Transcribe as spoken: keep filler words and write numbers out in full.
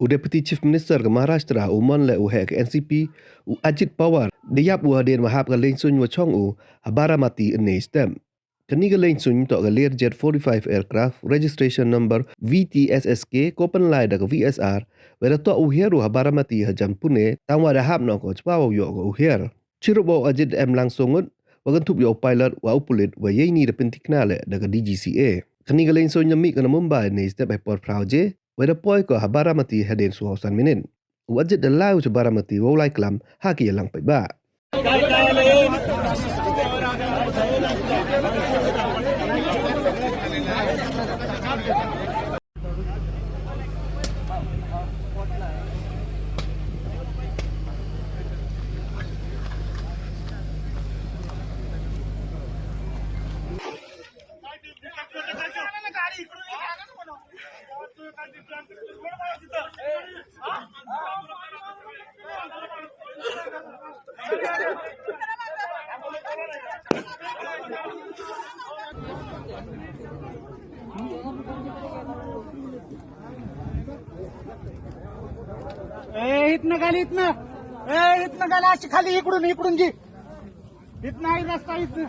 U Deputy Chief Minister ka Maharashtra u mon leh u heh ka N C P, u Ajit Pawar, da yap u hadien wa hap ka leiñ suiñ wa chong u ha Baramati ynne step. Kani ka leiñ suiñ toh ka Learjet forty-five aircraft, registration number V T S S K, ko pynlai da ka V S R, wa da toh u hiar u ha Baramati hajan Pune, tangwa da hap noh ko chwa wow yoh ko u hiar. Chirup wa u Ajit em lang soo ngut, wa kynthup ya u pilot wa u pulit, wa yeini da pyntikna leh da ka D G C A. Kani ka leiñ suiñ da mih ko na Mumbai ynne step hei por phra waje, wa da poi ko ha Baramati hadien soo san minit. U Ajit da lai u cha Baramati wow lai klam ha ki yalang paidbah. ए, इतना गाली, इतना। ए, इतना गाली, आज खाली इकडून, इकडून जी। इतना ही रास्ता, इतना।